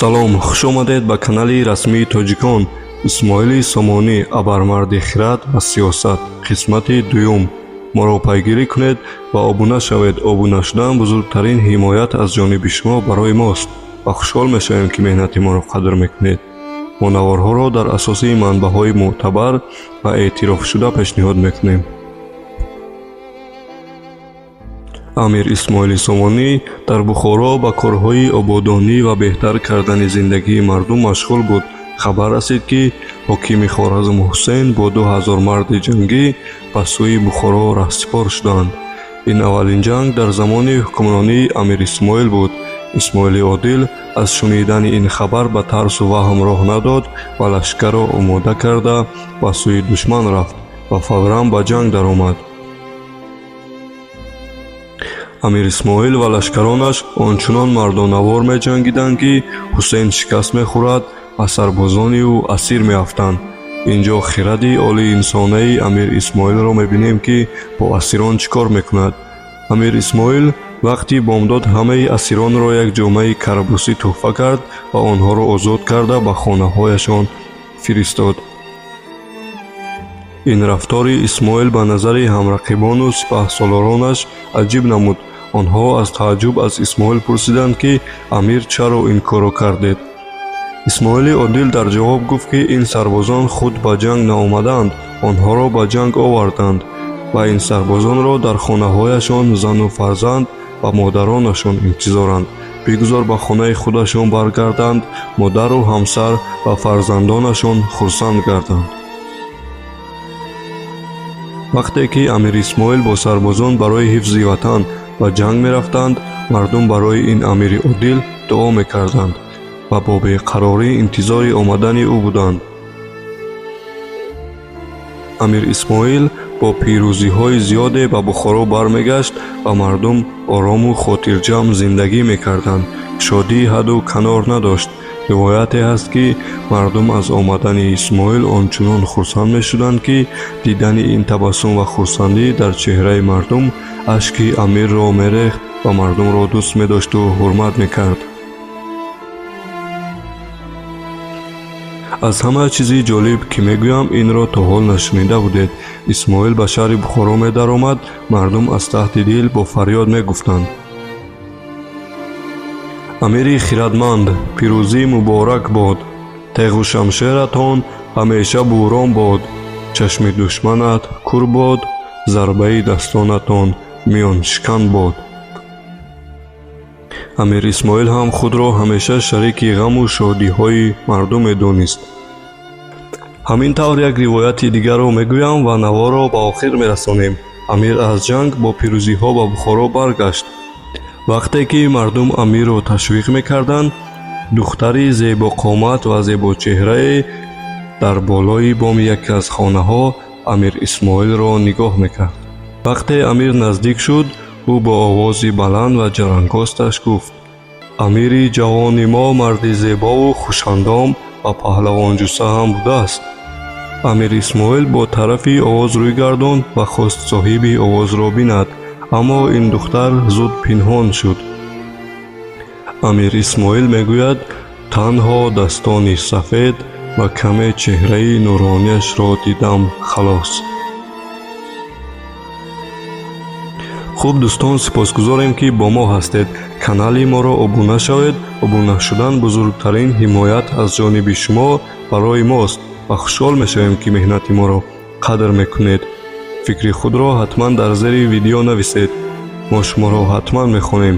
Салом, хуш омадед ба канали расмии тоҷикон. Исмоили Сомонӣ, абармарди хирад ва сиёсат, қисмати дуюм. Моро пайгирӣ кунед ва обуна шавед. Обуна шудан бузургтарин ҳимоят аз ҷониби шумо барои мост ва хушҳол мешавем, ки меҳнати моро қадр мекунед. Мо наворҳоро дар асоси манбаъҳои мӯътабар ва эътирофшуда пешниҳод мекунем. Амир Исмоили Сомонӣ дар Бухоро ба корҳои ободонӣ ва беҳтар кардани зиндагии мардум машғул буд. Хабар расид, ки ҳокими Хоразм Ҳусейн бо 2000 марди ҷангӣ ба сӯи Бухоро раҳсипор шуданд. Ин аввалин ҷанг дар замони ҳукмронии Амир Исмоил буд. Исмоили Одил аз шунидани ин хабар ба тарсу ваҳм роҳ надод ва лашкарро омода карда ба сӯи душман рафт ва фавран ба ҷанг даромад. Амир Исмоил ва лашкаронаш ончунон мардонавор меҷангиданд, ки Ҳусейн шикаст мехӯрад ва сарбозони ӯ асир меафтанд. Инҷо хиради олиинсонаи Амир Исмоилро мебинем, ки бо асирон чӣ кор мекунад. Амир Исмоил вақти бомдод ҳамаи асиронро як ҷомаи карбусӣ тӯҳфа кард ва онҳоро озод карда ба хонаҳояшон фиристод. Ин рафтори Исмоил ба назари ҳамрақибону сипаҳсолоронаш аҷиб намуд. Онҳо аз тааҷҷуб аз Исмоил пурсиданд, ки амир, чаро ин корро кардед? Исмоили Одил дар ҷавоб гуфт, ки ин сарбозон худ ба ҷанг наомадаанд, онҳоро ба ҷанг оварданд ва ин сарбозонро дар хонаҳояшон зану фарзанд ва модаронашон интизоранд. Бигузор ба хонаи худашон баргарданд, модару ҳамсар ва фарзандонашон хурсанд гарданд. Вақте ки Амир Исмоил бо сарбозон барои ҳифзи ватан ба ҷанг мерафтанд, мардум барои ин амири одил дуо мекарданд ва бо беқарорӣ интизори омадани ӯ буданд. Амир Исмоил бо пирӯзиҳои зиёде ба Бухоро бармегашт ва мардум орому хотирҷамъ зиндагӣ мекарданд. Шодӣ ҳадду канор надошт. Ривояте ҳаст, ки мардум аз омадани Исмоил ончунон хурсанд мешуданд, ки дидани ин табассум ва хурсандӣ дар чеҳраи мардум ашки амирро мерехт ва мардумро дӯст медошту ҳурмат мекард. Аз ҳама чизи ҷолиб, ки мегӯям, инро то ҳол нашунида будед. Исмоил ба шаҳри Бухоро медаромад, мардум аз таҳти дил бо фарёд мегуфтанд: Амири хирадманд, пирӯзӣ муборак бод, теғу шамшератон ҳамеша бурон бод, чашми душманат кур бод, зарбаи дастонатон миёншикан бод. Амир Исмоил ҳам худро ҳамеша шарики ғаму шодиҳои мардум медонист. Ҳамин тавр як ривояти дигарро мегӯям ва наворро ба охир мерасонем. Амир аз ҷанг бо пирӯзиҳо ба Бухоро баргашт. Вақте ки мардум амирро ташвиқ мекарданд, духтари зебоқомат ва зебочеҳрае дар болои боми яке аз хонаҳо Амир Исмоилро нигоҳ мекард. Вақте амир наздик шуд, ӯ бо овози баланд ва ҷарангосташ гуфт: Амири ҷавони мо марди зебову хушандом ва паҳлавонҷусса ҳам будааст. Амир Исмоил бо тарафи овоз рӯй гардонд ва хост соҳиби овозро бинад, аммо ин духтар зуд пинҳон шуд. Амир Исмоил мегӯяд, танҳо дастони сафед ва каме чеҳраи нуронияшро дидам, халос. Хуб, дӯстон, сипосгузорем, ки бо мо ҳастед. Канали моро обуна шавед. Обуна шудан бузургтарин ҳимоят аз ҷониби шумо барои мост ва хушҳол мешавем, ки меҳнати моро қадр мекунед. Фикри худро ҳатман дар зери видео нависед. Мо шуморо ҳатман мехонем.